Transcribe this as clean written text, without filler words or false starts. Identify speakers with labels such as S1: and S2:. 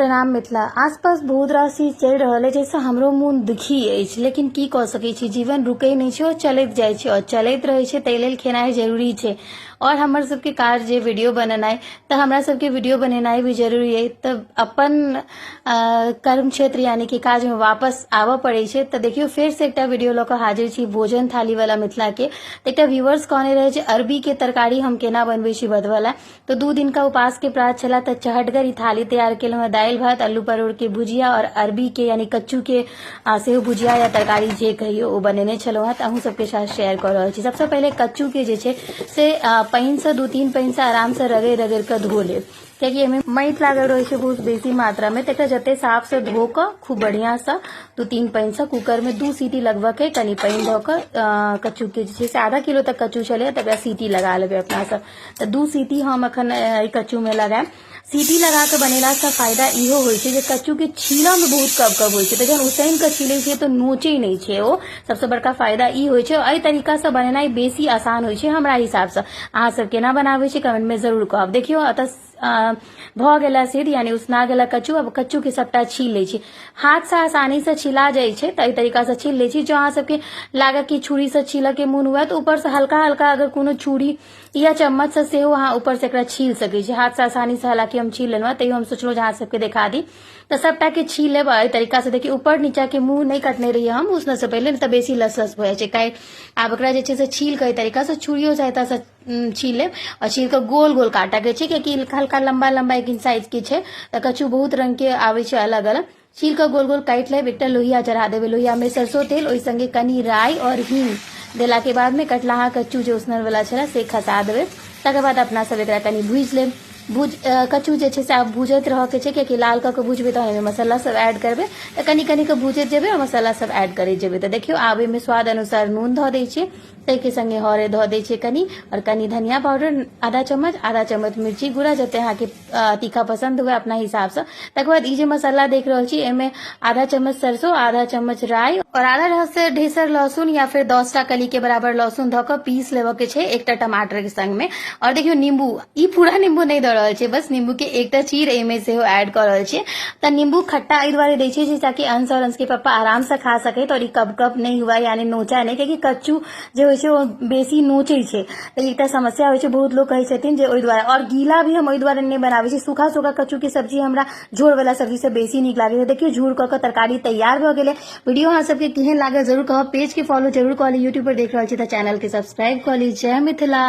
S1: प्रणाम मिथिला। आसपास बहुत रास चीज चलि रहल अछि जाहिसँ हमरो मोन दुखी अछि, लेकिन की कऽ सकैत छी, जीवन रुकै नहि छै, ओ चलैत जाइ छै आओर चलैत रहै छै, ताहि लेल खेनाइ जरूरी छै। आओर हमर सबके काज जे वीडियो बनेनाइ, तऽ हमरा सबके वीडियो बनेनाइ भी जरूरी अछि, तऽ अपन कर्म क्षेत्र यानी कि काजमे वापस आबऽ पड़ै छै। तऽ देखियौ, फेरसँ एकटा वीडियो लऽ कऽ हाजिर छी भोजन थालीवला मिथिलाके। तऽ एकटा व्यूअर्स कहने रहै जे अरबीके तरकारी हम केना बनबै छी बतबऽ लए। तऽ 2 दिनका उपास के प्रात छला, तऽ चहटगर ई थाली तैयार केलहुँ हँ। दालि भात, आलू परोड़ के भुजिया और अरबी के यानी कच्चू के सेहो भुजिया या तरकारी जे कहियौ, ओ बनेने छलहुँ हँ। तऽ अहूँ सबके साथ शेयर कऽ रहल छी। सबसँ पहिले कच्चू के जे छै से पानिसँ, 2-3 पानिसँ आरामसँ रगड़ि रगड़ि कऽ धो लेब, कियाकि एहिमे माटि लागल रहै छै बहुत बेसी मात्रामे। तऽ एकरा जते साफसँ धो कऽ खूब बढ़िआँसँ 2-3 पानिसँ कूकरमे 2 सीटी लगबऽके, कनि पानि दऽ कऽ कच्चूके जे छै से, आधा किलो तक कच्चू छलै, तऽ एकरा सीटी लगा लेबै अपनासँ। तऽ 2 सीटी हम एखन एहि कच्चूमे लगायब। सीटी लगा कऽ बनेलासँ फायदा इहो होइ छै जे कच्चूके छीलऽमे बहुत कब कब होइ छै, तऽ जहन उसैन कऽ छीलै छियै तऽ नोचै नहि छै ओ। सबसँ बड़का फायदा ई होइ छै। एहि तरीकासँ बनेनाइ बेसी आसान होइ छै हमरा हिसाबसँ। अहाँ सब केना बनाबै छी, कमेंटमे जरूर कहब। देखियौ, एतऽ भऽ गेला सिद्ध, यानी उसना गेला कच्चू। आब कच्चूके सबटा छील लै छी। हाथसँ आसानीसँ छिला जाइ छै, तऽ एहि तरीकासँ छील लै छी। जँ अहाँ सबके लागत कि छुरीसँ छीलऽके मोन हुए, तऽ ऊपरसँ हल्का हल्का अगर कोनो छुरी या चम्मचसँ सेहो अहाँ ऊपरसँ एकरा छील सकै छी। हाथसँ आसानीसँ हालाँकि हम छील लेलहुँ, तैयो हम सोचलहुँ जे अहाँ सबके देखा दी। तऽ सबटाके छील लेब एहि तरीकासँ। देखियौ, ऊपर नीचाके मुँह नहि कटने रहियै हम उसनऽसँ पहिले, नहि तऽ बेसी लस लस भऽ जाइ छै काटि। आब एकरा जे छै से छील कऽ एहि तरीकासँ छुरियो सहायतासँ छील लेब आओर छील कऽ गोल गोल काटऽके छै, कियाकि हल्का लम्बा लम्बा एक साइजके छै। तऽ कच्चू बहुत रङ्गके आबै छै अलग अलग। छील कऽ गोल गोल काटि लेब। एकटा लोहिया चढ़ा देबै। लोहियामे सरसो तेल, ओहि संगे कनि राइ आओर हींग देलाके बादमे कटलाहा कच्चू जे उसनलवला छलै से खसा देबै। तकर बाद अपना सब एकरा कनि भूजि लेब। भूज कच्चू जे छै से आब भूजैत रहऽके छै, कियाकि लाल कऽ कऽ भुजबै तहन एहिमे मसाला सब ऐड करबै। तऽ कनि कनि कऽ भूजैत जेबै आ मसाला सब ऐड करैत जेबै। तऽ देखियौ, आब एहिमे स्वाद अनुसार नून धऽ दै छियै, ताहिके संगे हरैद धऽ दै छियै कनि आओर कनि धनिया पाउडर आधा चम्मच, आधा चम्मच मिर्ची गुड़ा, जते अहाँके तीखा पसन्द हुए अपना हिसाबसँ। तकर बाद ई जे मसाला देख रहल छी, एहिमे आधा चम्मच सरसों, आधा चम्मच राई और आधा से ढेसर लहसुन या फिर 10टा कली के बराबर लहसुन धऽ कऽ पीस लेबऽ के छै एकटा टमाटर के संग में। और देखियौ, नींबू, ई पूरा नींबू नहि दऽ रहल छै, बस नींबू के एकटा चीर एहिमे सेहो ऐड कऽ रहल छियै। तऽ नींबू खट्टा एहि दुआरे दै छियै ताकि अंश और अंश के पप्पा आराम से खा सकैत और ई कब कब नहि हुआ, यानी नोचा नहि, कियाकि कच्चू जे होइ छै ओ बेसी नोचै छै, तऽ एकटा समस्या होइ छै, बहुत लोक कहै छथिन जे ओहि दुआरे। आओर गीला भी हम ओहि दुआरे नहि बनाबै छी। सूखा सूखा कच्चूके सब्जी हमरा झोरवला सब्जीसँ बेसी नीक लागै छै। देखियौ, झोर कऽ कऽ तरकारी तैयार भऽ गेलै। वीडियो अहाँ सबके केहन लागल, जरूर कहब। पेजके फॉलो जरूर कऽ ली। यूट्यूब पर देख रहल छी तऽ चैनलके सब्सक्राइब कऽ ली। जय मिथिला।